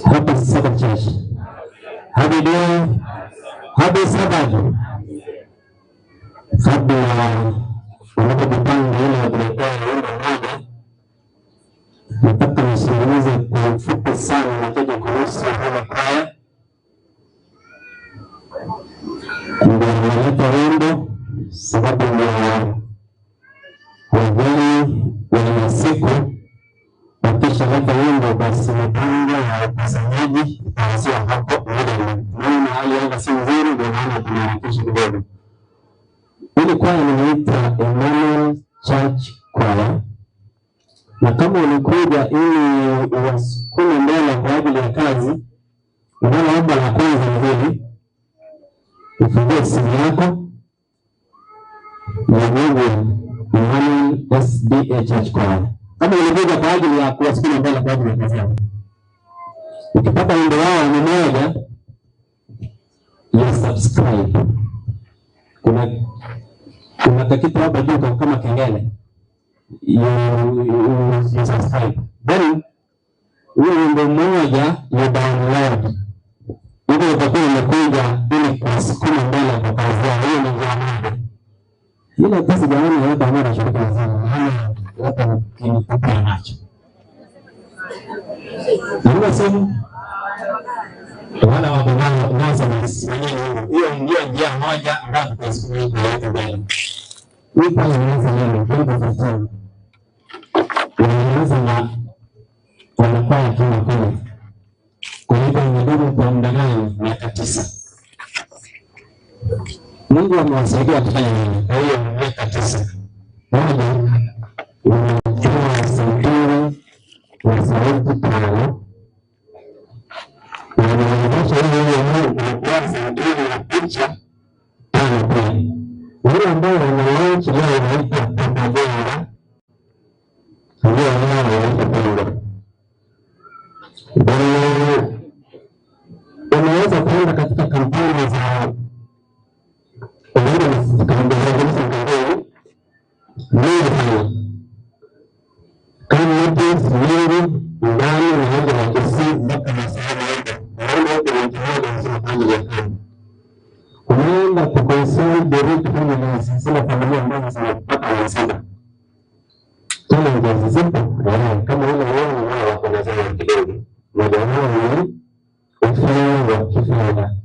Happy Sabbath Church. Happy day. Happy Sabbath. Kabla unapojipanga ile ya kuletea wimbo mmoja, nataka nizungumze kwa ufupi sana machache kuhusu hili kwaya. Ndio nimeleta wimbo sababu ndio wageni wenye siku wakishaleta wimbo basi mipango ya ukusanyaji itaanzia hapo muda. Naona hali yanga si nzuri, ndio maana tunaharakisha kidogo. Hili kwaya linaitwa Emmanuel Church Choir, na kama ulikuja ili uwasukume mbele kwa ajili ya kazi, unaloomba la kwanza ni hili: ufungue simu yako na Google Emmanuel SDA Church Choir. Kama ulikuja kwa ajili ya kuwasukuma mbele kwa ajili ya kazi yako, ukipata wimbo wao ni moja, you subscribe. Kuna kakitu hapa juu kama kengele, you subscribe, then huo wimbo mmoja you download, hivyo utakuwa umekuja ili kuwasukuma mbele kwa kazi yao. Hiyo ni njia moja, ila tu sijaona yote ambayo anashiriki na sana, maana labda ukinitupia macho Naomba simu wala wako nao nazo wenyewe. Hiyo ndio njia moja ambayo tutaisukuma hii yetu mbele. Hii pale inaanza leo 2015. Wanaanza na wanakwaya kama kule. Kwa hivyo imedumu kwa muda gani? Miaka 9. Mungu amewasaidia kufanya nini? Kwa hiyo miaka 9. Moja, wanatoa santuri wa sauti tano wanaonyesha hiyo hiyo inakuwa santuri ya picha tano pia. Wale ambao wana launch leo inaitwa propaganda, ndio wao wanaitwa pendo. Wanaweza kuenda katika kampeni za kampeni mingi sana kama meetings mingi ndani na nje ya Kisii mpaka na sehemu yote. Naona huko wiki moja nzima kwa ajili ya kazi. Unaenda kuconsole the rich families, zile familia ambazo zinapata msiba. Challenges zipo, kama ile wao wao wako na zao kidogo. Moja wao ni ufunuo wa kifedha.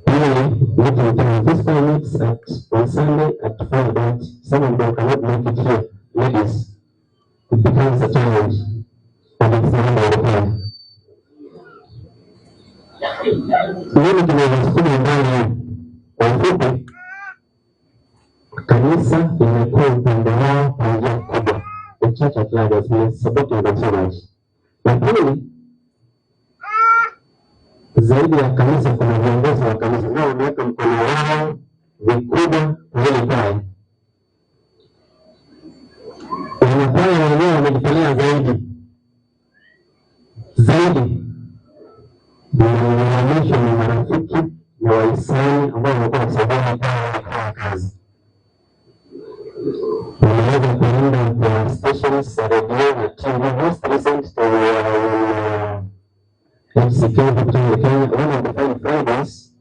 Pili, meeting time. This time meets at on Sunday at 5 but some of them cannot make it here. Ladies, it becomes a challenge. And it's not all the time. Nini kinawasukuma ndani? Kwa ufupi, kanisa limekuwa upande wao kwa njia kubwa. The church at large has been supporting them so much. Lakini zaidi ya kanisa, kuna viongozi wa kanisa nao wameweka mkono wao vikubwa kwa hili kwaya. Wanakwaya wenyewe wamejitolea zaidi zaidi, wanaonyesha ni marafiki na wahisani ambao wamekuwa wakisaidiana kwaya kufanya kazi. Wameweza kuenda kwa stations za redio na TV. Most recent to HCK kutoka Kenya, one of the fine Fridays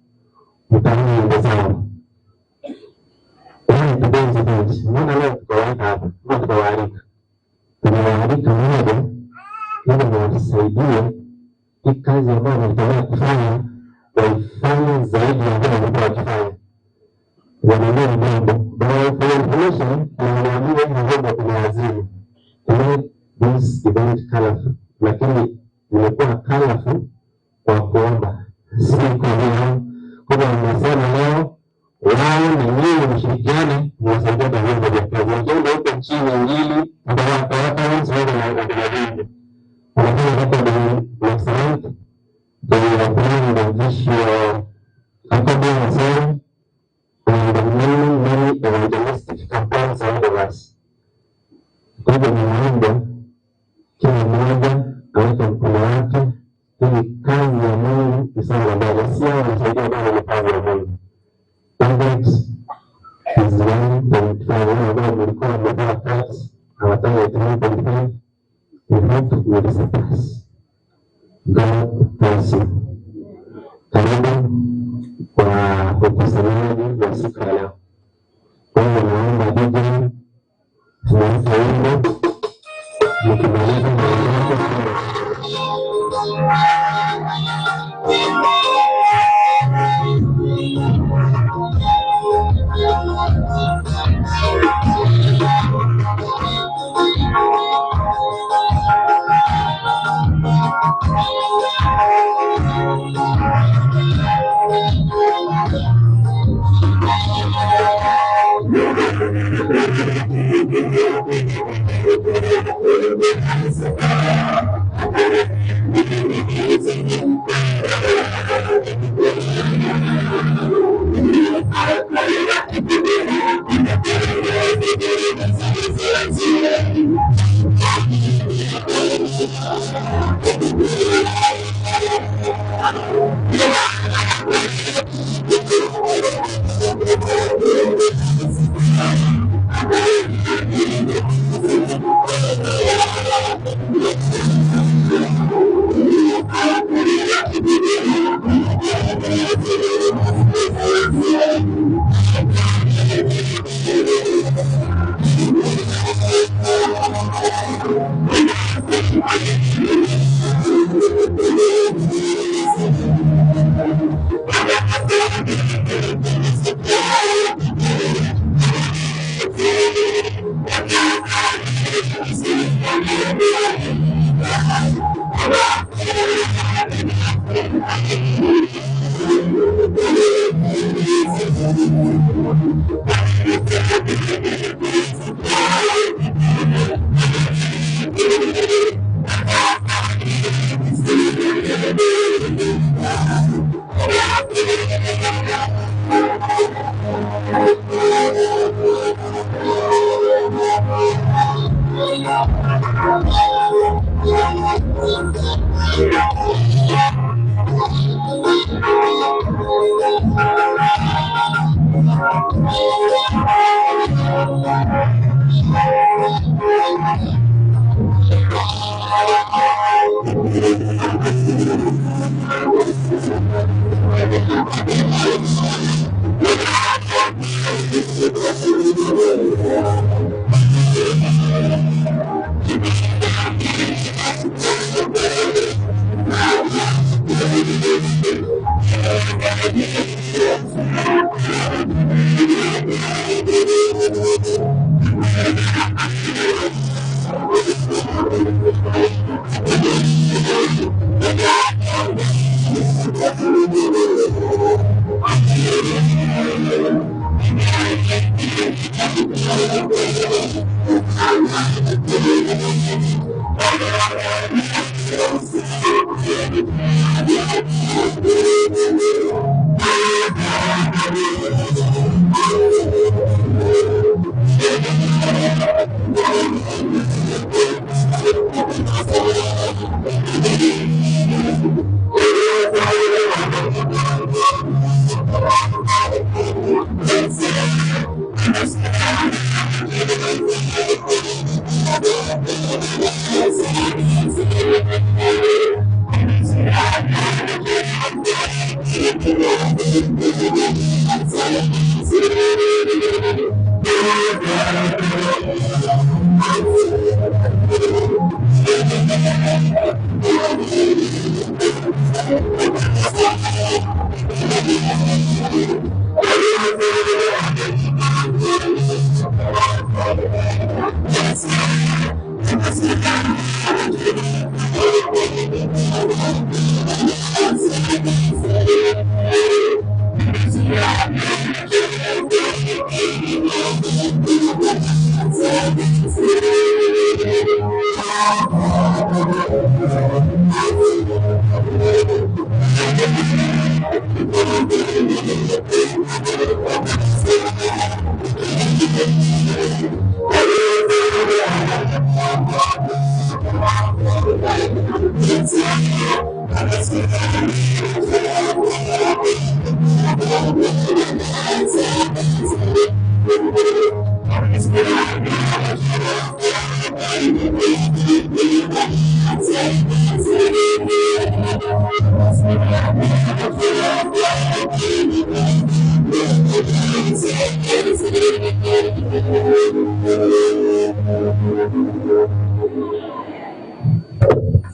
utaona nyimbo zao. Yaani today's event. Mbona leo tukawaweka hapa? Mbona tukawaalika? Tumewaalika moja ili wawasaidie hii kazi ambayo wamejitolea kufanya waifanye zaidi ya vile walikuwa wakifanya. Wananua vyombo. But for information, wanaambiwa hivi vyombo kuna waziri. To make this event colorful. Lakini imekuwa colorful kwa kuomba, si kwa vile. Kwa hivyo nimesema leo wao na nyinyi mshirikiane, mwasaidie kwa vyombo vya kazi. Wakienda huko nchini Injili watawapa wanafanya hapa ni excellent ndio wanasema and the many many evangelistic campaigns ahead of us. Kwa hivyo ninaomba kila mmoja aweke mkono wake ili kazi ya Mungu isonge mbele, sio wanasaidia bali ni kazi ya Mungu. Target is 1.5. Wale ambao mlikuwa mmevaa cut our target 1.5. We hope we will surpass. God bless you. Karibu kwa ukusanyaji wa siku ya leo. Kwa hiyo naomba DJ tunaweka wimbo, nikimaliza naondoka.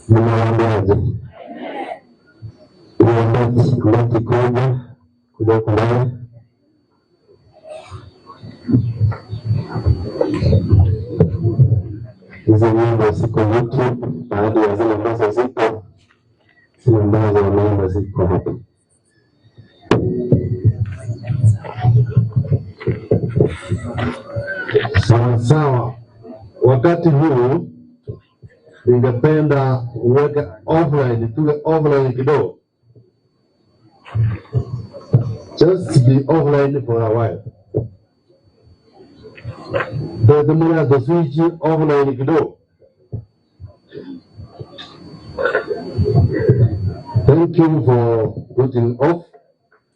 Nimewaambiaje? Ni wakati wakati kuja kuja huku mbele. Hizi nyimbo ziko YouTube, baadhi ya zile ambazo zipo, zile ambazo wameimba ziko hapa. Sawa sawa. Wakati huu ningependa uweke offline, tuwe offline kidogo, just be offline for a while. Ndio the switch offline kidogo. Thank you for putting off.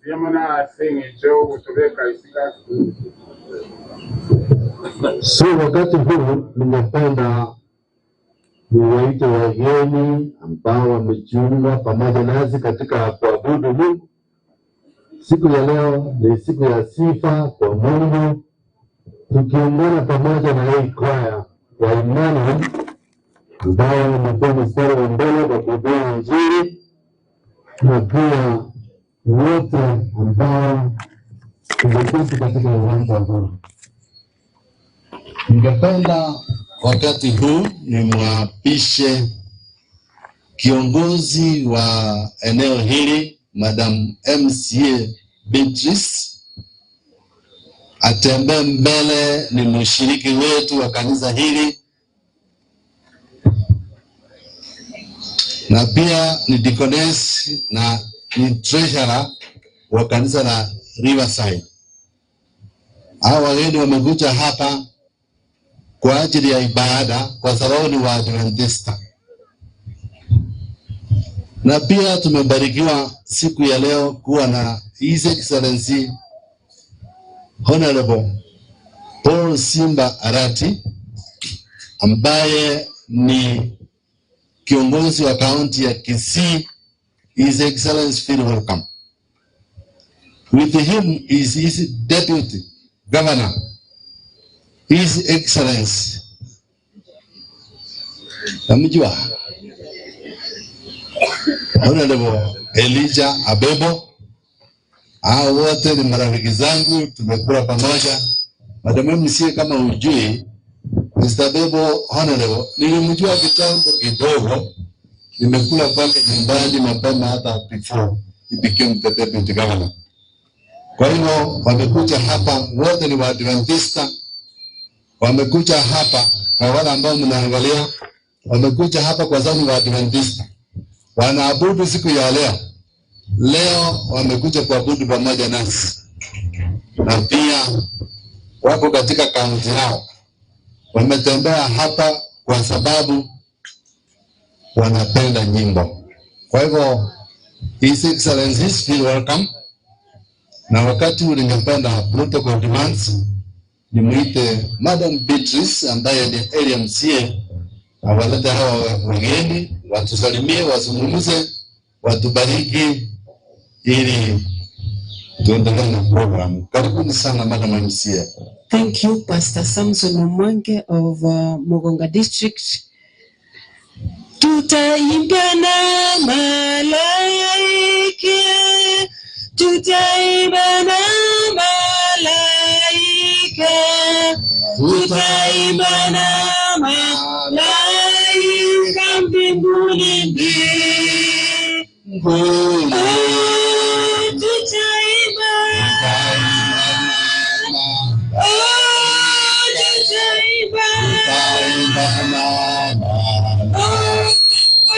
Vyamana asengejo kutobeka isika. So wakati huu ningependa niwaite wageni ambao wamejiunga pamoja nasi katika kuabudu Mungu. Siku ya leo ni siku ya sifa kwa Mungu, tukiungana pamoja na hii kwaya ya Emmanuel ambayo imekuwa mstari wa mbele kwa kuhubiri Injili, na pia wote ambao tumeketi katika uwanja huu. Ningependa wakati huu nimwapishe kiongozi wa eneo hili Madam MCA Beatrice atembee mbele, ni mshiriki wetu wa kanisa hili na pia ni deaconess na ni treasurer wa kanisa la Riverside. Hawa wageni wamekuja hapa kwa ajili ya ibada kwa sababu ni Waadventista. Na pia tumebarikiwa siku ya leo kuwa na His Excellency Honorable Paul Simba Arati ambaye ni kiongozi wa kaunti ya Kisii. His Excellency feel welcome. With him is his deputy governor, His Excellency namjua Honorable Elijah Abebo. Hao wote ni marafiki zangu, tumekula pamoja. Madam MCA, kama hujui Mr. Abebo Honorable, nilimjua kitambo kidogo, nimekula kwake nyumbani mapema hata before he became the deputy governor. Kwa hivyo wamekuja hapa wote ni Waadventista, wamekuja hapa kwa wale ambao mnaangalia, wamekuja hapa kwa sababu ni Waadventista, wanaabudu siku ya leo. Leo wamekuja kuabudu pamoja nasi, na pia wako katika kaunti yao, wametembea hapa kwa sababu wanapenda nyimbo. Kwa hivyo His Excellencies feel welcome, na wakati huu ningependa protocol demands nimwite Madam Beatrice ambaye ni area MCA awalete hawa wageni watusalimie, wazungumze, watubariki ili tuendelee na program. Karibuni sana Madam MCA. Thank you, Pastor Samson Omwange of Mugonga District. Tutaimba na malaika, tutaimba na malaika, tutaimba na malaika mbinguni mbinguni. Oh, tutaimba, oh, tutaimba, oh,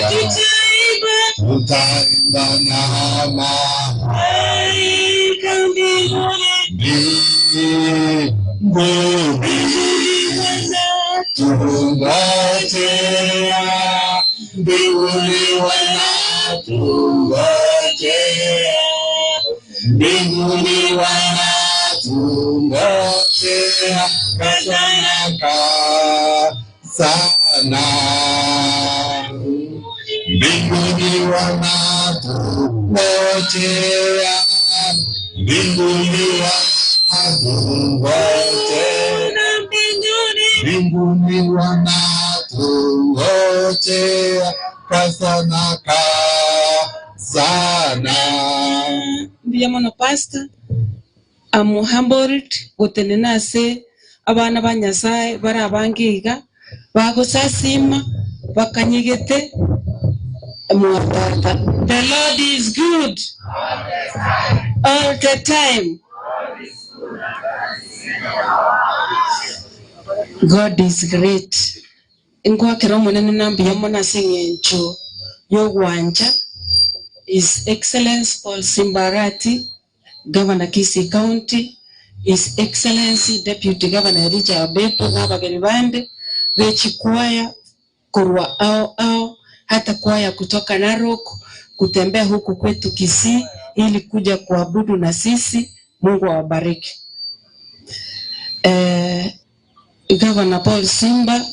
tutaimba. Tutaimba na Malaika. Mbinguni wanatungojea, mbinguni wanatungojea, mbinguni wanatungojea kasana kasana. Mbinguni wanatungojea, mbinguni wanatungojea, mbinguni wanatungojea kasana kasana. Mbuya mono pastor. I'm humbled gotenena ase abana ba Nyasaye bare abange iga bagosasima bakanyegete mwatata. The Lord is good all the time. God is great. Nkwakera omonene na mbuya mono ase eng'encho yogwancha His Excellence Paul Simba Arati, Governor Kisii County, His Excellency Deputy Governor Elijah Abepo na abageni bande be chikwaya korwa ao ao hata kwaya kutoka Narok kutembea huku kwetu Kisii ili kuja kuabudu na sisi. Mungu awabariki. Governor Paul Simba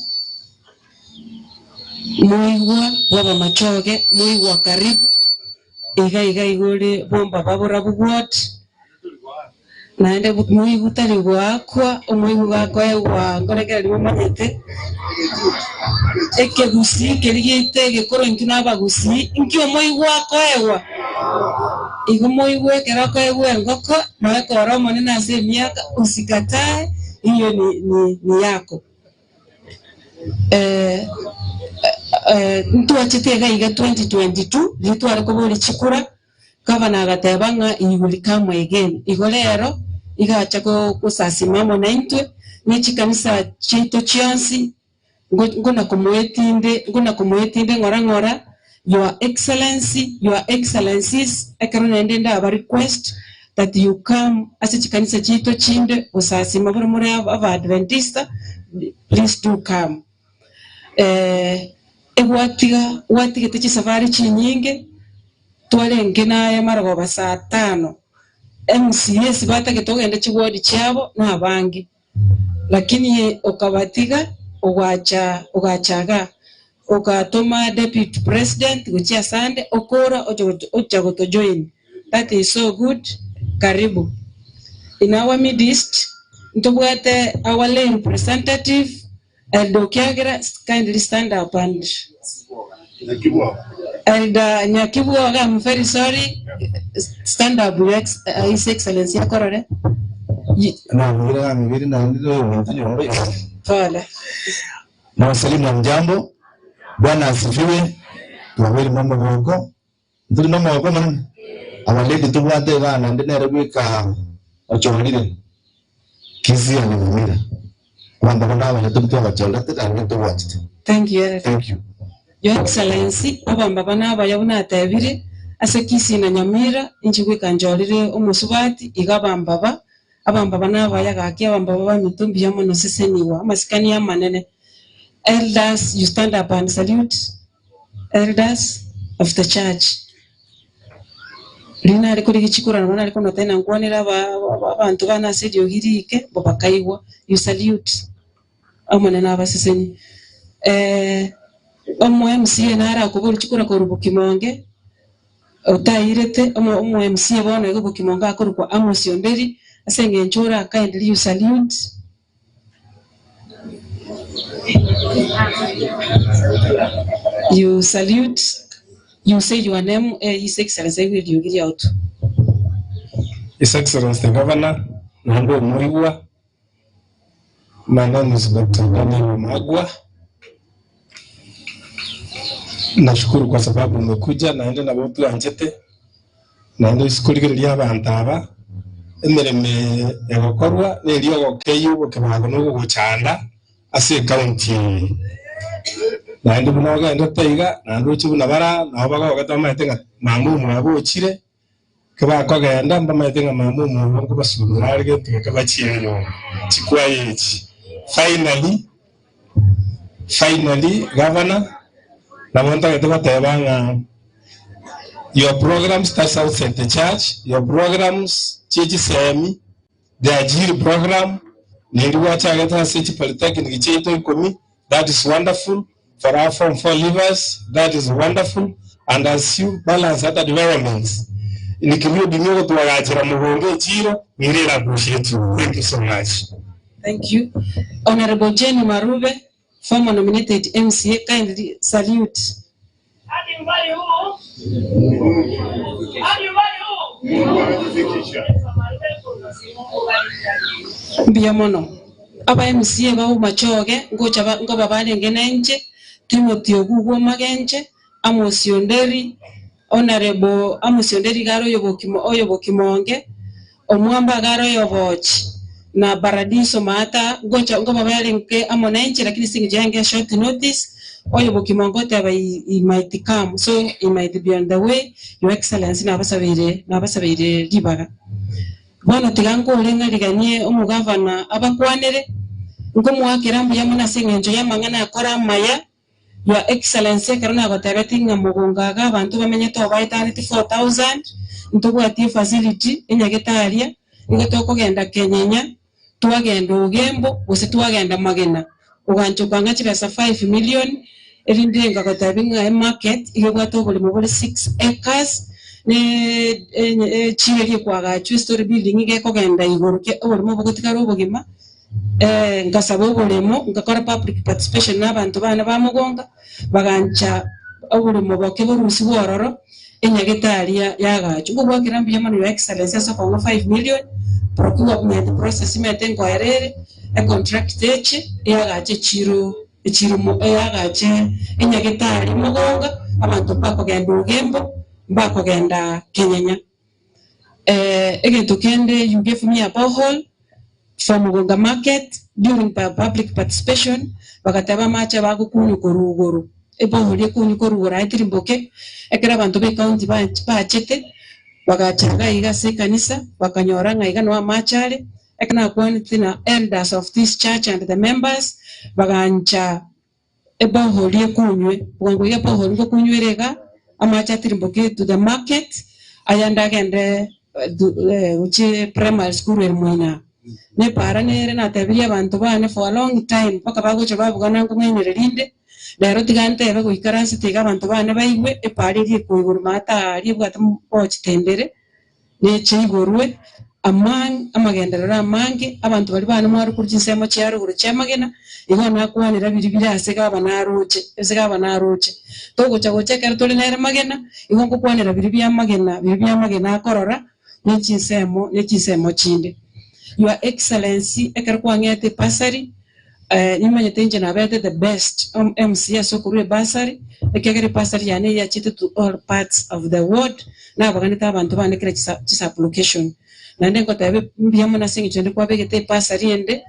Muigwa bwaba machoge Muigwa karibu iga iga igore bomba babura bugwot naende muigu tari gwakwa omuigu gakoegwa ngorekera rimo manyete ekegusii keri giaito egekoro intwe na abagusii inki omoigu akoegwa igo moigu ekero akoegwa engoko noe ekora omonene ase emiaka usikatae hiyo ni yako. Ntwachete iga iga 2022 riria tware koboria chikura gavana agateba ng'a he will come again. Igo rero igacha gosasima amo naintwe ne chikanisa chiaito chionsi ngona komoetinde ngona komoetinde ng'ora ng'ora Your Excellency, Your Excellencies, ekero naende ndaba request that you come ase chikanisa chiaito chinde gosasima bore more Abadventista, please do come. Egwatiga gwatigete chisafari chinyinge twarenge naye marogoba saa tano MCAs batagete ogende chiward chiabo na abange lakini okabatiga ogacha ogachaga ogatoma deputy president gochia Sunday okora ocha goto join. That is so good. Karibu in our midst ntobwate our lay representative Elder Okiagira, kindly stand up and Elder Nyakibwoga, I'm very sorry. Stand up, Your His Excellency Akorore. Pole. Na wasalimu mjambo. Bwana asifiwe. Twabiri mama goko. Nturi mama goko man. Abaledi tubwate bana ndi nere gwika ochorire. Kizia ni mumira. Kwamba kuna abana tubwate abachorete tandi tubwate. Thank you. Elder. Thank you. Your Excellency, abamba bana abaya buna atebire ase Kisii na Nyamira inchi gwika njorire omusubati iga abamba ba abamba bana abaya gaki abamba ba mitumbi ya mono seseniwa amasikani ya manene. Elders, you stand up and salute elders of the church. Rina ari kuri gichikura nabona ari kono tena nkwanera abantu bana ase riogirike bo bakaigwa. You salute amanene abaseseni. Omo MCA nara akobora chikura koru Bokimonge otairete omo omo MCA bono igo Bokimonge akorokwa Amos Onderi ase eng'encho ora kindly you salute. You salute, you say your name, His Excellency will you give out. His Excellency the Governor, Nando Muigwa. My name is Dr. Daniel Magwa. Nashukuru kwa sababu umekuja naende na botu anjete naende isukurigereria abantu aba emireme egokorwa nerio ogokeyo ogokebago nogogochanda ase ekaunti eye naende buna ogendete iga naende oche buna bara nabo bagogete bamaete ng'a mama omwabo ochire Kebakogenda mbamaete ng'a mama omwabo nkobasubera are gento geke bachiere nyomba. Chikwaya echi. Finally, finally Governor, nabo ntagete goteba ng'a your programs that's outside the church, your programs chie chisemi, the Ajiri program, neri gwachagete ase chipolytechnic chiaito ikomi, that is wonderful, for our form four leavers, that is wonderful, and as you balance other developments, nikirudi ogotwagachera mogongo echiro, we really appreciate you. Thank you so much. Thank you. Honorable Jenny Marube, former nominated MCA, kindly salute. Mungu ametufikisha. Mbuya mono. Aba MCA baumachoge ngocha ba- ngoba barenge nenche Timothy Ogugu Magenche Amos Onderi Honorable Amos Onderi garo oyo bokimo oyo bokimonge omwamba garo oyo bochi na Paradiso Maata ngocha ngoba barenge amo nenche lakini singijange short notice oyo bokimonge oteba he might come so he might be on the way. Your Excellency nabasabire nabasabire ribaga bono tiga nkorengariganie omugavana abakwanere nkomwakera mbuya mono ase eng'encho ya amang'ana akora amaya. Your Excellency ekero nagotebeti ng'a mogongaga abantu bamenyete obaetaneti 4000 ntobwatie facility enyagetaria nigo tokogenda Kenyenya twagenda Ogembo gose twagenda Magena oganchoka ng'a chibesa 5 million erinde ngagotebi ng'a emarket iga ebwate oboremo bore 6 acres ne chire kwagachwa story building iga ekogenda igoro oboremo bogotigara obogima ngasaba oboremo ngakora public participation na abanto bane bamogonga bagancha oboremo boke borusi bwororo enyagetaria yagachwa ngobwakera mbuya mono Your Excellency ase okong'a 5 million procurement process imete nkoerere econtract eche yagacha echiro echiro yagache enyagetari mogonga abanto mbakogenda Ogembo mbakogenda Kenyenya. Egento kende you gave me a borehole for Mugonga market during public participation bagateba amache bagokunywa korwa igoro ebohole ekunywa korwa igoro aye tirimboke ekero abanto ba ecounty bachete bagachaga iga ase ekanisa bakanyora ng'a iga no amache are ekero nakwanete na elders of this church and the members bagancha ebohole ekunywe bwango iga ebohole ngokunywere iga amache atirimboke to the market ayande agende gochie primary school ere mwina nepara nere natebirie abanto bane for a long time mpaka bagocha babugana nkong'ainere rinde rero tiga ntebe goikaranse tiga abanto bane baigwe epara eria ekoigoro maata aria ebwate bochitendere neche igorwe amang amagenderero amange abanto bari bane mware korwa chinsemo chia rugoro chia magena igo nakwanera biri bire ase gaba naroche ase gaba naroche togocha gocha ekero tore nere magena igo nkokwanera biri bia magena biri bia magena akorora nechinsemo nechinsemo chinde. Your Excellency ekero kwang'ete bursary nimanyete inche nabete the best MCA ase okorwa ebasari ekegere ebasari yane yachete to all parts of the world nabaganete abanto bane kera chisublocation naende nkoteba mbuya mono ase eng'encho ende kwabegete ebasari ende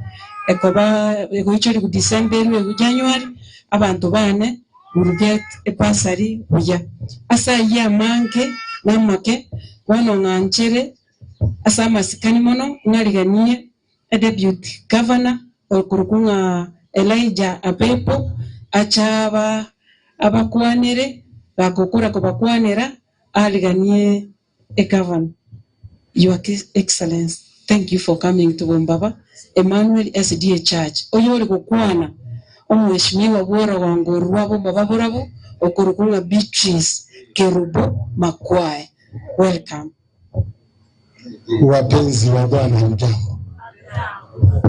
ekoba egoichori December erwe egu January abanto bane will get ebasari buya ase aywo amange namake bono ng'anchere ase amasikani mono ng'ariganie e deputy governor okorokwa ng'a Elijah Abepo acha aba abakwanere gakokora kobakwanera ariganie e governor. Your Excellency, thank you for coming to Bombaba Emmanuel SDA Church. Oyo ori gokwana omweshimiwa bworogongo rwa Bombaba borabo okorokwa ng'a Beatrice Kerubo Makwai. Welcome. Wapenzi wa Bwana, hamjambo?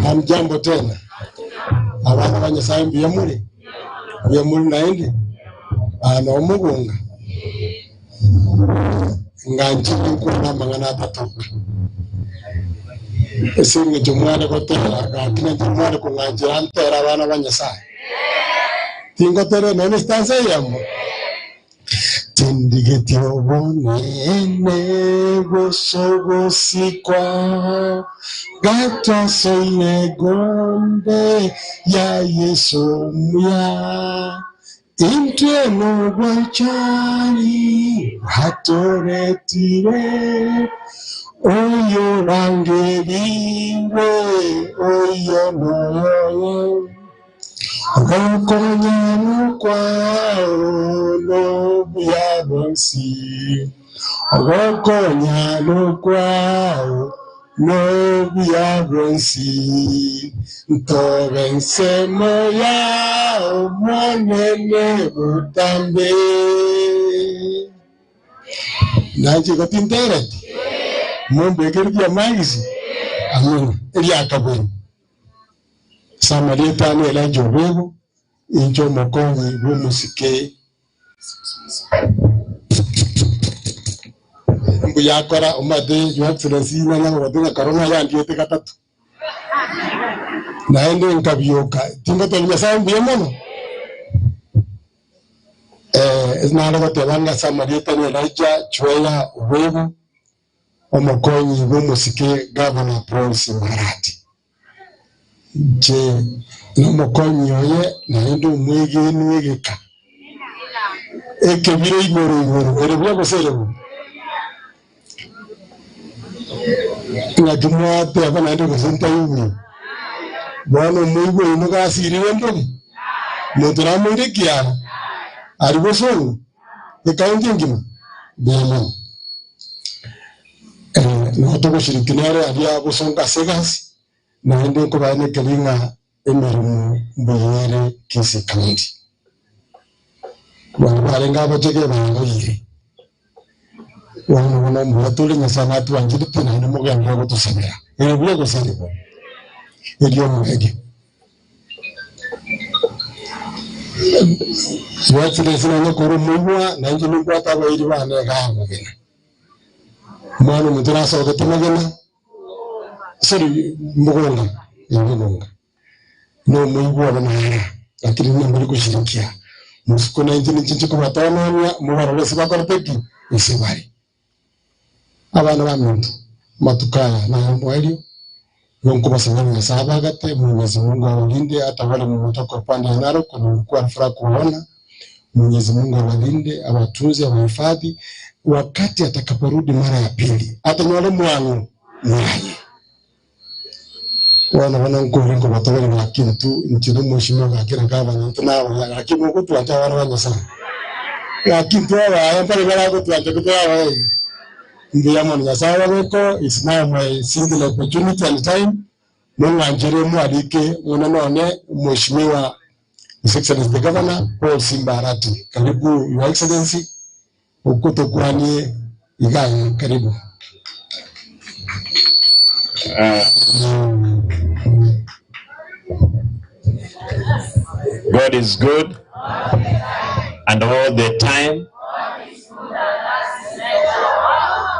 Hamjambo tena. Abana ba Nyasaye mbuya muri mbuya muri naende ana omugunga nganchire nkuna amang'ana atatoka ase eng'encho mwane gotera gaki nanche mwane kong'anchera ntere abana ba Nyasaye tingotere none stanza eyemo tindigeti obonene gosogosikwa gatasoine gonde ya Yesu muya. Intwe nobwanchani bwatoretire, oyorangeriwe, oyo noyoye. Ogokonyana kwao nobuya bwonsi, ogokonyana kwao nobuya bwonsi, ntobe ensemo yao Omonene botambe. Nanche igo tintereti, mombekere amagisi, amina, eriakabere. Ase amarieta ane Elijah Obego, inche omokonyi bw'omosike mbuya akora omanyete Your Excellency nanyare goteba ng'a korona yandiete gatato, naende nkabioka, tingotebia Nyasaye mbuya mono? Nare goteba ng'a ase amarieta ane Elijah Chweya Obego, omokonyi bw'omosike Governor Paul Simbarati. Inche nomokonyi oye, naende omwegenu egeka ekebire igoro igoro, ere buya gose ere bobe? Ng'aki mwateba naende gose ntaigwe? Bono omoigwa oino gasirire ndori? Monto namoire ekiara aria bosongo, ekaunti engima? Mbuya mono. Nigo togoshiriki nere aria gosonga ase egasi, naende nkobaenekeria ng'a emeremo mbuya ere Kisii County. Baria barenge abachege baroire. Bono bono mbuya tore, Nyasae natwancherete naende mogenderere gotosabera. Ere buya gose ere bobe? Erio omoerio. Your Excellency nonye kore omoigwa, nainche nimbwate abairi bane igaa amagena. Omwana omonto nasogete magena, sorry mogonga, eh mogonga. Na omoigwa obo nara, lakini nimbori goshirikia. Mosiko nainche ninche nche kobatononia, mobarore ase bakorete ki? Ase bare. Abana baminto, amatuko aya nayomoerio, igo nkobasaba ng'a Nyasae abagate, Mwenyezi Mungu awalinde hata wale mmetoka upande ya Narok nimekuwa na furaha kuwaona. Mwenyezi Mungu awalinde, awatunze, awahifadhi wakati atakaporudi mara ya pili atanyore mwang'u mwaye. Bono bono nkore nkobatogera gaki intwe inche na omweshimiwa gaki na gavana intwe nabaya gaki mogotwancha abana ba Nyasaye. Gaki intwe abaya mbare baragotwancha ko tore abaya iga. Mbuya mono Nyasaye ababeko is now my single opportunity and time mong'anchere mwarike monene one omweshimiwa His Excellency the Governor Paul Simba Arati. Karibu Your Excellency okotokwanie iga aye karibu. God is good and all the time.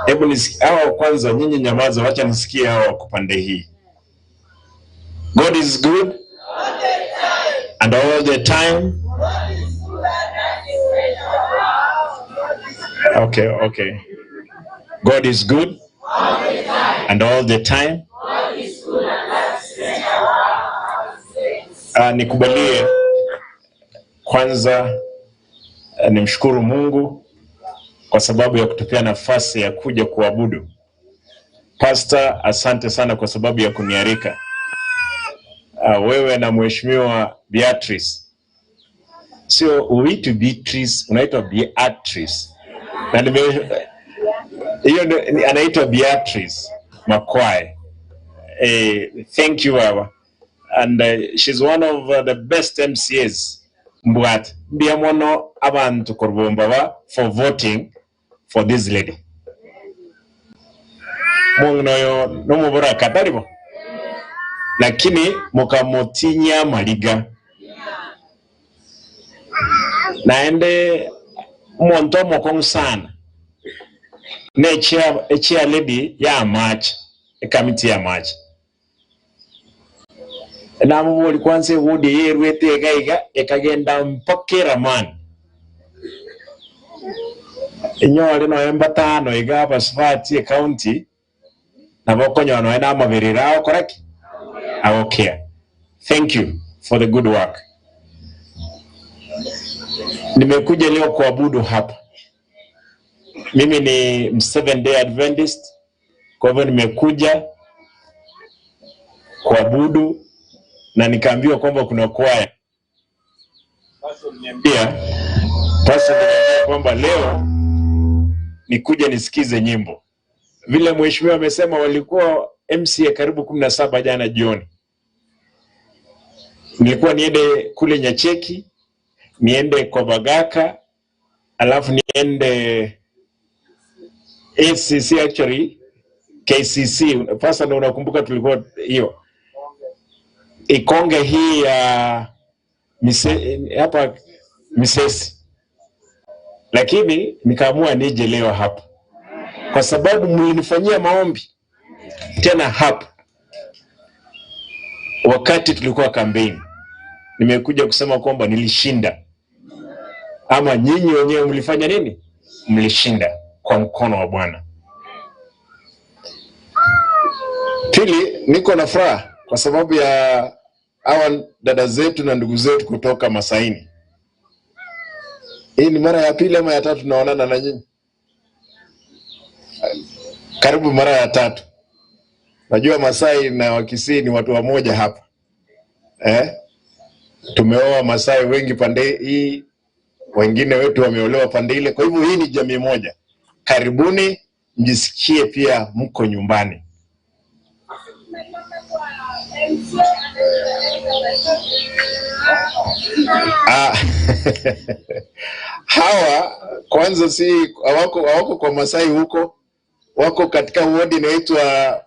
Hebu nisikie hawa kwanza, nyinyi nyamaza, wacha nisikie hawa wako pande hii. God is good and all the time. Okay, okay. God is good and all the time. Ah, nikubalie kwanza eh, nimshukuru Mungu kwa sababu ya kutupea nafasi ya kuja kuabudu. Pastor, asante sana kwa sababu ya kunialika. Uh, wewe na mheshimiwa Beatrice, sio uitwi Beatrice, unaitwa Beatrice na nime hiyo ndio- ni- anaitwa Beatrice Makwai. Eh, thank you baba and she's one of the best MCAs mbwate mbuya mono abantu korwa Bombaba for voting for this lady. Omong'ina oyo nomoboraka, tari bo? Lakini mokamotinyia amariga. Naende omonto omokong'u sana ne echair lady ya amache, ekamiti ya amache. Namoboria kwanza ewodi eye erwete iga iga ekagenda mpaka eramani. Inyore nonya mbatano iga abasubati ecounty nabo okonyora nonya na amaberero agokora ki? Agokea. Thank you for the good work. Nimekuja leo kuabudu hapa. Mimi ni Seventh Day Adventist, kwa hivyo nimekuja kuabudu na nikaambiwa kwamba kuna kwaya. Pia pastor aliniambia kwamba leo nikuja nisikize nyimbo. Vile mheshimiwa amesema walikuwa MCA karibu 17 jana jioni. Nilikuwa niende kule Nyacheki, niende kwa Bagaka, alafu niende ACC actually KCC. Pastor, na unakumbuka tulikuwa hiyo Ikonge hii ya hapa Misesi, lakini nikaamua nije leo hapa kwa sababu mlinifanyia maombi tena hapa wakati tulikuwa kampeni. Nimekuja kusema kwamba nilishinda, ama nyinyi wenyewe mlifanya nini? Mlishinda kwa mkono wa Bwana. Pili, niko na furaha kwa sababu ya hawa dada zetu na ndugu zetu kutoka Masaini. Hii ni mara ya pili ama ya tatu tunaonana na nyinyi? Karibu mara ya tatu. Najua Masai na Wakisii ni watu wamoja hapa eh? Tumeoa Masai wengi pande hii, wengine wetu wameolewa pande ile. Kwa hivyo hii ni jamii moja. Karibuni, mjisikie pia mko nyumbani. Ah, hawa kwanza si hawako kwa Masai huko, wako katika wodi inaitwa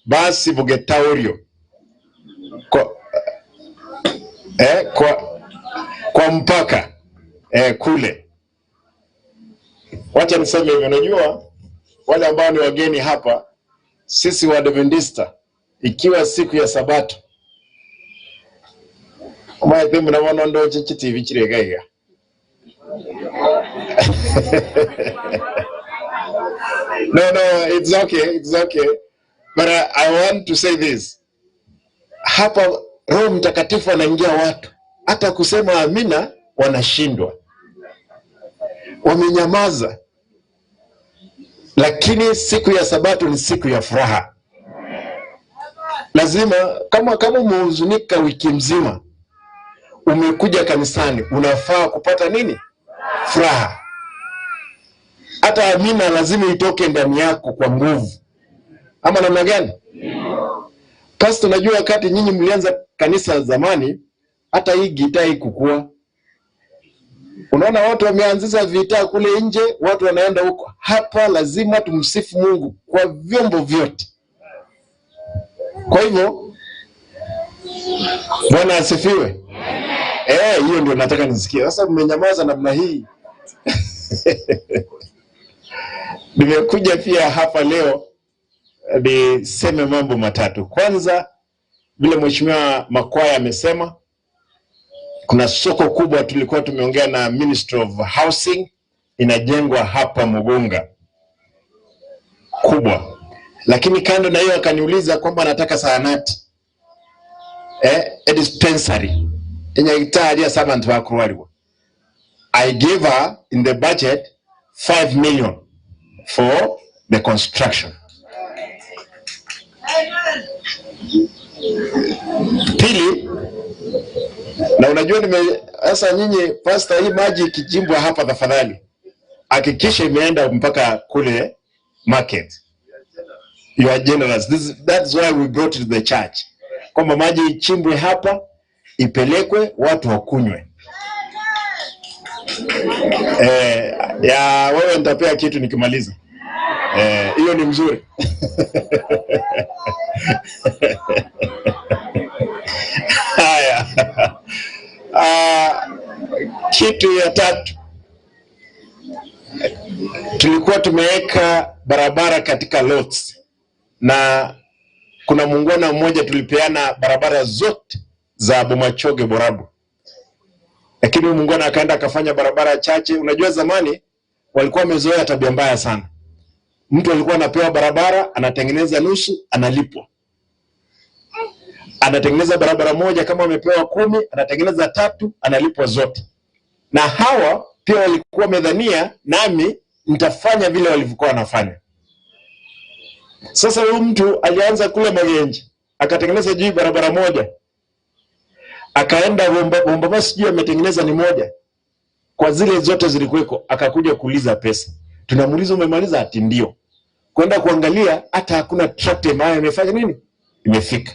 Basi Bugetaurio kwa mpaka kule. Wacha niseme hivi, unajua wale ambao ni wageni hapa, sisi Waadventista ikiwa siku ya Sabato omaete muna bono ndoche chitibi chire iga. No, it's okay, it's okay. But I want to say this. Hapa Roho Mtakatifu anaingia watu, hata kusema amina wanashindwa, wamenyamaza. Lakini siku ya Sabato ni siku ya furaha. Lazima kama umehuzunika wiki mzima, umekuja kanisani, unafaa kupata nini? Furaha. Hata amina lazima itoke ndani yako kwa nguvu, ama namna gani? Pastor, najua wakati nyinyi mlianza kanisa zamani, hata hii gitaa haikukua. Unaona watu wameanzisha vita kule nje, watu wanaenda huko. Hapa lazima tumsifu Mungu kwa vyombo vyote. Kwa hivyo Bwana asifiwe. Hiyo ndio nataka nisikie. Sasa mmenyamaza namna hii. Nimekuja pia hapa leo niseme mambo matatu. Kwanza, vile Mheshimiwa Makwaya amesema, kuna soko kubwa tulikuwa tumeongea na Ministry of Housing inajengwa hapa Mugunga kubwa. Lakini kando na hiyo akaniuliza kwamba anataka zahanati, dispensary enyagitari ya servant wa kurwariwa. I gave her in the budget 5 million for the construction. Pili, na unajua nime sasa nyinyi pastor, hii maji ikichimbwa hapa tafadhali hakikisha imeenda mpaka kule market. You are generous. That's why we brought it to the church. Kwamba maji ichimbwe hapa ipelekwe watu wakunywe. Ya wewe nitapea kitu nikimaliza. Hiyo ni mzuri. Haya. Kitu ya tatu, tulikuwa tumeweka barabara katika lots, na kuna muungwana mmoja tulipeana barabara zote za Bomachoge Borabu, lakini huyu muungwana akaenda akafanya barabara chache. Unajua zamani walikuwa wamezoea tabia mbaya sana. Mtu alikuwa anapewa barabara, anatengeneza nusu, analipwa. Anatengeneza barabara moja, kama amepewa 10, anatengeneza 3, analipwa zote. Na hawa pia walikuwa wamedhania nami nitafanya vile walivyokuwa wanafanya. Sasa huyu mtu alianza kule Magenji akatengeneza juu barabara moja, akaenda Bomboma, sijui ametengeneza ni moja kwa zile zote zilikuweko, akakuja kuuliza pesa. Tunamuuliza umemaliza? Ati ndio. Kwenda kuangalia hata hakuna tractor ambayo imefanya nini, imefika.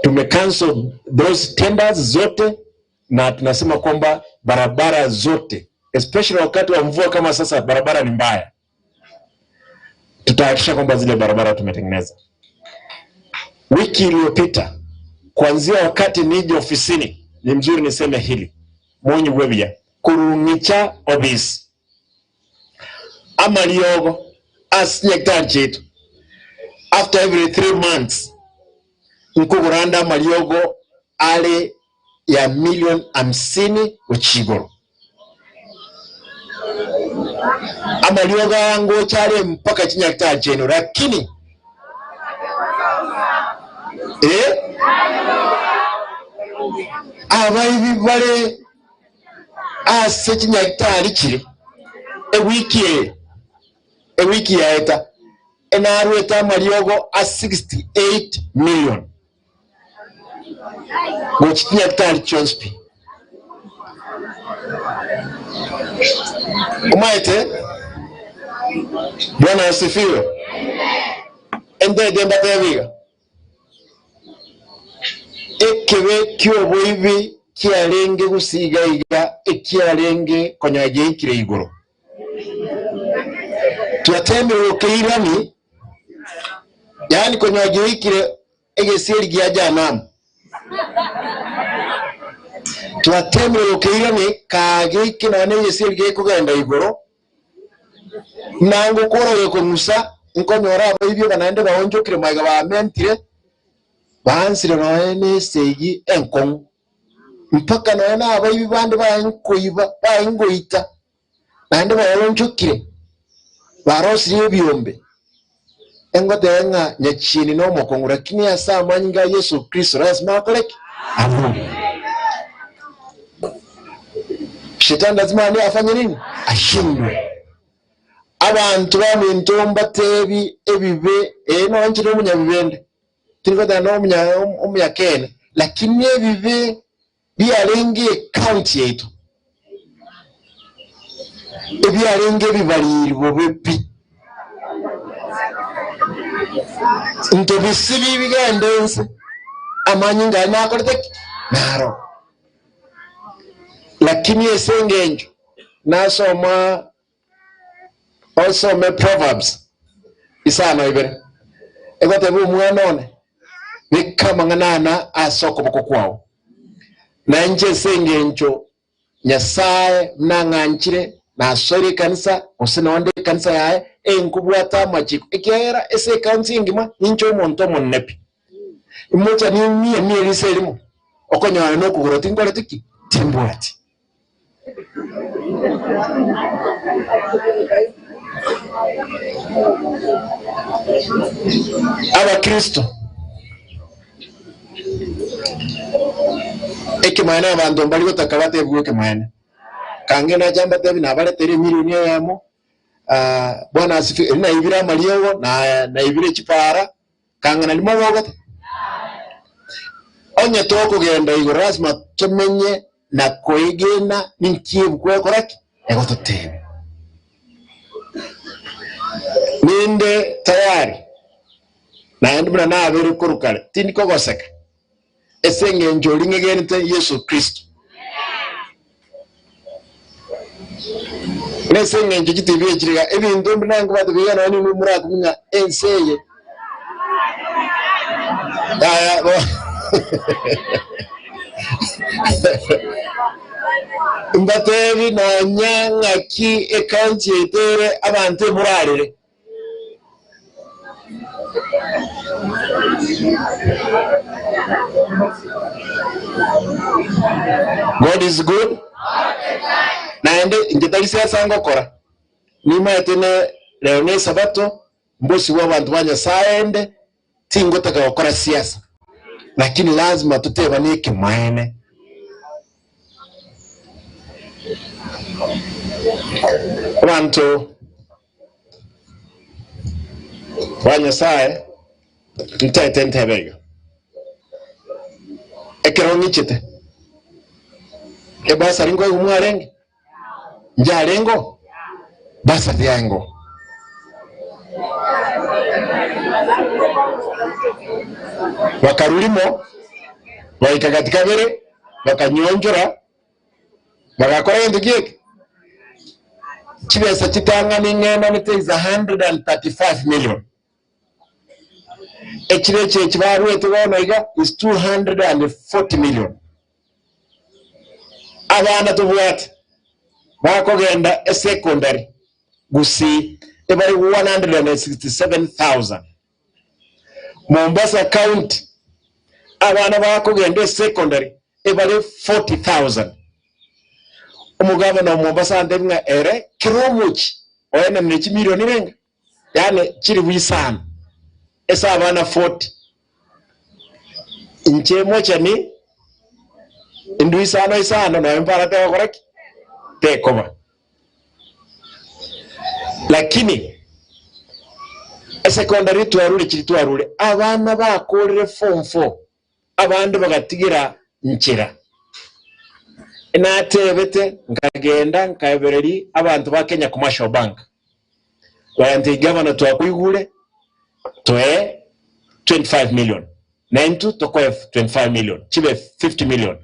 Tumecancel those tenders zote, na tunasema kwamba barabara zote especially wakati wa mvua kama sasa, barabara ni mbaya, tutahakikisha kwamba zile barabara tumetengeneza. Wiki iliyopita kuanzia wakati nije ofisini, ni mzuri niseme hili munyi bwebia kurung'icha obisi amaliogo asinyekitari chetu after every 3 months nkuguranda amaliogo ale ya milioni 50 uchigoro amaliogo yango chale mpaka chinyakitari chenu, lakini abaibi bale ase chinyakitari chire ewiki eye ewiki yaeta enarwete amariogo a 68 million gochi chinyakitari chionsi pi. Omaete Bwana asifiwe. Endete mbatebiga ekebe kioboibi kiarenge gusiga iga ekiarenge konyoa giaikire igoro twatemire gukeirani, yani konyoa giaikire egesieri gia janamu twatemire gukeirani kageike nonye egesieri gekogenda igoro nango kora gekong'usa nkonyora abaibio naende baonchokire maiga bamentire bansire nonye na esegi enkong'u mpaka nonye na abaibi bande baenkoiba baengoita naende baonchokire barosirie ebiombe engotebe ng'a nyachini na omokong'u, lakini ase amanyinga a Yesu Kristo lazima akoreke avuge. Shetani lazima ani afanye nini? Ashindwe. Abantu baminto mbatebi ebibe nonche na omunyabibende tirigoteba na omunyakene, lakini ebibe biarenge ekaunti yaitu ebiarenge ebibariri bobe pi ntobisibi bigende nse amanyinga aye nakorete ki naro, lakini ase engencho nasoma osome Proverbs 5:2 egoteba omwana one beka amang'ana ase okoboko kwao nainche ase engencho Nyasaye mnang'anchire nasoire ekanisa gose nonde ekanisa yaye enkobwata amachiko ekiagera ase ekaunti engima ninche omonto omonene pi imocha nimie mie risa erimo okonyora na okogoro tinkoreti ki timbwati. Abakristo ekemaene abanto mbari gotaka batebigwe ekemaene kange nacha mbatebi nabaretere emilioni eyemo, Bwana asifiwe, eri naibire amariogo na naibire chipara kang'ana nari mobogote onye tokogenda igoro lazima tomenye na koegena ninki ebuku egokora ki egototebia ninde tayari naende buna nabere korwa kare tindi kogoseka ase eng'encho oria ng'egenete Yeso Kristo. Nase eng'encho chitibi echi iga ebinto mbire nankobwate biga nonya ninwe morakumie ng'a ense eye yaya bo mbatebi nonya ng'aki ekaunti yaito ere abanto emorarere. God is good. Naende inche tari siasa ngokora nimaete ne rero ne esabato mbosibwe abanto ba Nyasaye ende tingotaka gokora siasa, lakini lazima totebane ekemaene. Abanto ba Nyasae, ntaete ntebe iga, ekero ng'ichete ebasari nkoigwa mwarenge, njarenge oo? Basari yaenge oo. Bakarwa rimo, baika gati kabere, bakanyionchora. Bagakora gento ki eke? Chibesa chitang'ani ng'enanete is 135 million. Echire echi echi baruete bono iga is 240 million. Abana tobwate bakogenda esecondary Gusii ebare 167,000. Mombasa County abana bakogenda esecondary ebare 40,000. Omogavana o Mombasa antebi ng'a ere kera omochie oenanire chimilioni renga? Yaani chilifu isano ase abana 40. Inche mochani indu isano isano nonya mpara tegokora ki? Tekoba. Lakini esecondary twarure chiri twarure abana bakorire form four abande bagatigira nchera. Natebete nkagenda nkaebereria abanto ba Kenya Commercial Bank bayantebi gavana twakoigure toe 25 million naintwe tokoe 25 million chibe 50 million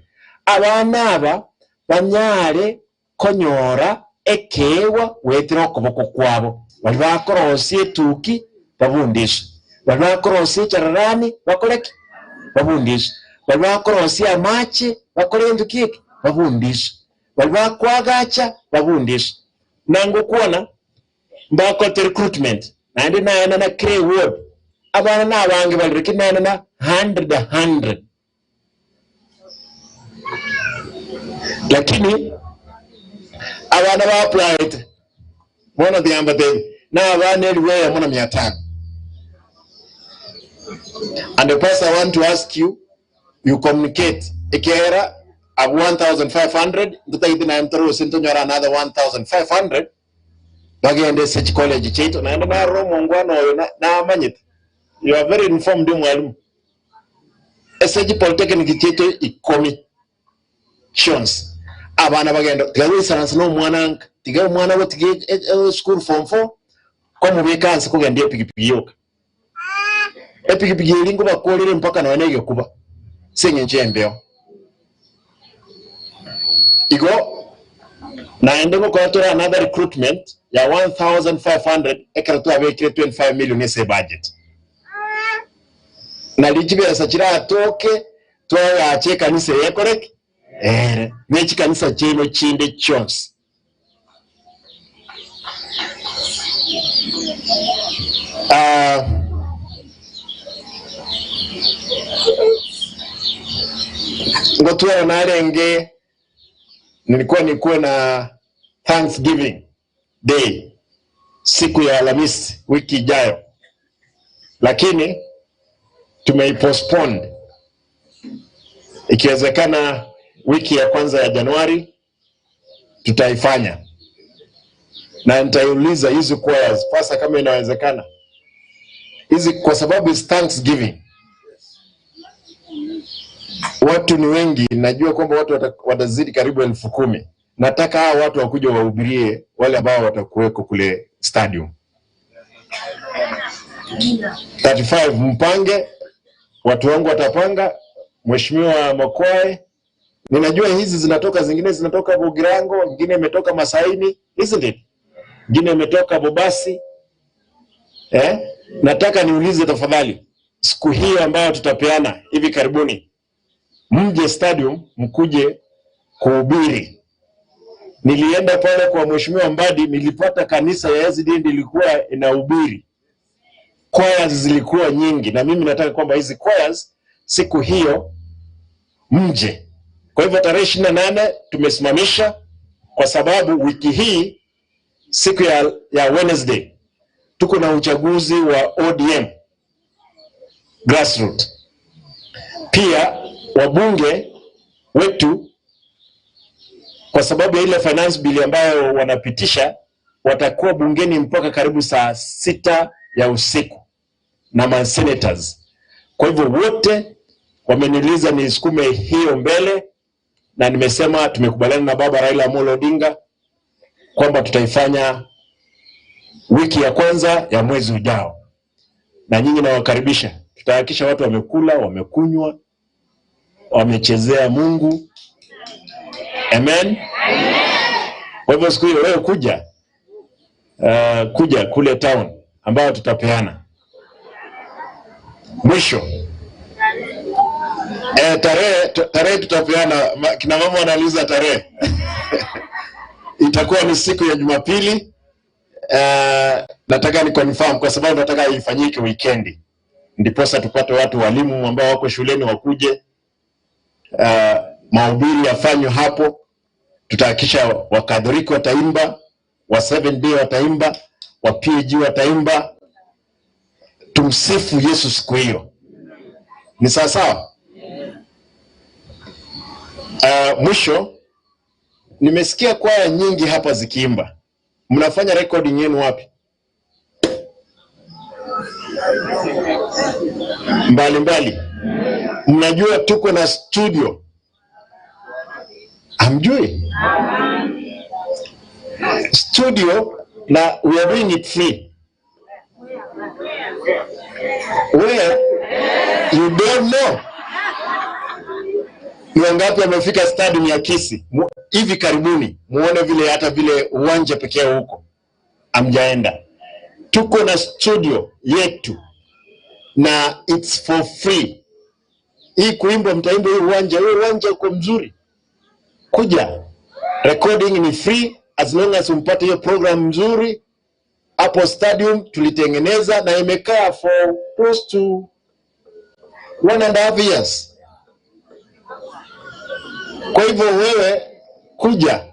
abana aba banyare konyora ekeegwa goetera okoboko kwabo. Baria bakorosia etuki babundiswe, baria bakorosia echararani bakore ki? Babundiswe, baria bakorosia amache bakore gento ki eke? Babundiswe, baria bakoagacha babundiswe. Na ngokwana mbakorete recruitment naende naenana kera eward, abana nabange bare lakini naenana hundred hundred. Lakini abana ba applyete bono tiga mbatebi na abana elifu eyemo na mia tano and the pastor I want to ask you you communicate ekiagera abwo 1500 ntotagete naye ntore gose ntonyore another 1500 bagende ase chicollege chiaito naende narora omongwana oyo namanyete you are very informed mwalimu Ase chipolytechnic chiaito ikomi chionsi, abana bagenda tiga goisaransa na omwana nka, tiga omwana gotiga esukuru form four, kwamobeka anse kogendia epikipiki yoka. Epikipiki eria nkobakorere mpaka nonya na egekuba ase eng'encho y'embeo. Igo naende ngokora tore another recruitment ya 1500 ekero twabekire 25 million ase ebudget. Nario chibesa chiratoke tweagache ekanisa eye ekore ki? Ere, ne chikanisa chiaino chinde chionsi. Ah, ngotwara narenge nilikuwa nikuwe na Thanksgiving Day siku ya Alhamisi wiki ijayo, lakini tumeipostpone ikiwezekana wiki ya kwanza ya Januari tutaifanya, na nitaiuliza hizi choirs pasa kama inawezekana hizi, kwa sababu is Thanksgiving, watu ni wengi, najua kwamba watu watazidi karibu 10,000. Nataka hawa watu wakuja wahubirie wale ambao watakuweko kule stadium. 35 mpange, watu wangu watapanga. Mheshimiwa Makwae, ninajua hizi zinatoka, zingine zinatoka Bugirango, nyingine imetoka Masaini, isn't it? Nyingine imetoka Bobasi. Eh? Nataka niulize tafadhali, siku hii ambayo tutapeana hivi karibuni, mje stadium mkuje kuhubiri. Nilienda pale kwa Mheshimiwa Mbadi, nilipata kanisa ya SDA ilikuwa inahubiri, choirs zilikuwa nyingi, na mimi nataka kwamba hizi choirs siku hiyo mje. Kwa hivyo tarehe 28 tumesimamisha kwa sababu wiki hii siku ya Wednesday tuko na uchaguzi wa ODM grassroots. Pia wabunge wetu Kwa sababu ya ile finance bill ambayo wanapitisha, watakuwa bungeni mpaka karibu saa 6 ya usiku na ma senators. Kwa hivyo wote wameniuliza nisukume hiyo mbele, na nimesema tumekubaliana na baba Raila Amolo Odinga kwamba tutaifanya wiki ya kwanza ya mwezi ujao, na nyinyi nawakaribisha. Tutahakikisha watu wamekula, wamekunywa, wamechezea Mungu. Amen. Kwa hivyo siku hiyo wewe kuja, kuja kule town ambayo tutapeana mwisho. Tarehe tutapeana. Kina mama wanauliza tarehe. Itakuwa ni siku ya Jumapili. Nataka ni confirm kwa sababu nataka ifanyike weekendi, ndiposa tupate watu walimu ambao wako shuleni wakuje, mahubiri yafanywe hapo. Tutahakikisha Wakatholiki wataimba, wa Seventh Day wataimba, wa PAG wataimba. Tumsifu Yesu siku hiyo. Ni sawa sawa? Mwisho, nimesikia kwaya nyingi hapa zikiimba. Mnafanya recording yenu wapi? Mbali mbali. Mnajua tuko na studio? Hamjui? Studio na we are doing it free. Where? You don't know. Ni wangapi wamefika stadium ya Kisii hivi karibuni? Muone vile hata vile uwanja pekee huko hamjaenda. Tuko na studio yetu na it's for free. Hii kuimba, mtaimba hii uwanja, hii uwanja uko mzuri. Kuja. Recording ni free as long as umpate hiyo program nzuri. Hapo stadium tulitengeneza na imekaa for close to 1.5 years. Kwa hivyo wewe kuja,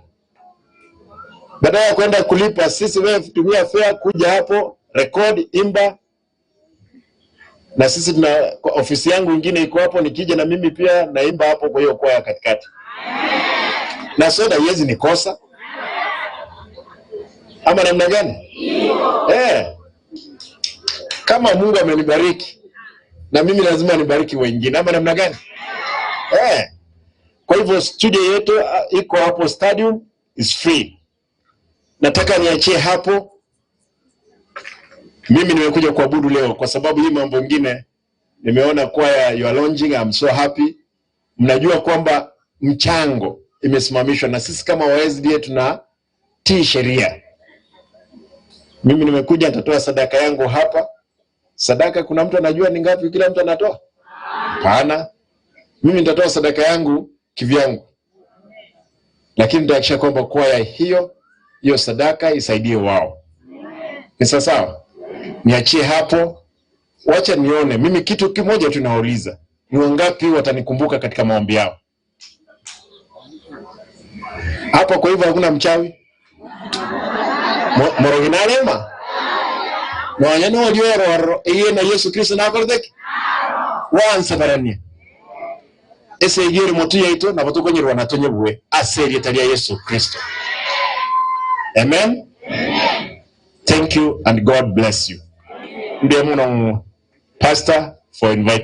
badala ya kwenda kulipa sisi, wewe tumia fare, kuja hapo record, imba. Na sisi tuna ofisi yangu ingine iko hapo, nikija na mimi pia naimba hapo kwa hiyo kwaya katikati. Na soda haiwezi nikosa, ama namna gani? Kama Mungu amenibariki na mimi lazima nibariki wengine, ama namna gani? Kwa hivyo studio yetu iko hapo stadium, is free. Nataka niachie hapo. Mimi nimekuja kuabudu leo kwa sababu hii mambo mengine nimeona kwaya you are launching, I'm so happy. Mnajua kwamba mchango imesimamishwa na sisi kama wa SDA tunatii sheria. Mimi nimekuja nitatoa sadaka yangu hapa. Sadaka kuna mtu anajua ni ngapi kila mtu anatoa? Hapana. Mimi nitatoa sadaka yangu kivyangu. Lakini nitahakikisha kwamba kwaya hiyo sadaka isaidie wao. Ni sawa sawa? Niachie hapo. Wacha nione. Mimi kitu kimoja tu nauliza. Ni wangapi watanikumbuka katika maombi yao? Hapo kwa hivyo hakuna mchawi. Moroginarema? Nonya no liororo iye na Yesu Kristo nakorete? Wansa barania. Ese igere motu yaito na botukonyerwa na tonyebwe ase rieta ria Yesu Kristo. Amen. Thank you and God bless you. Ndiye muno pastor for inviting.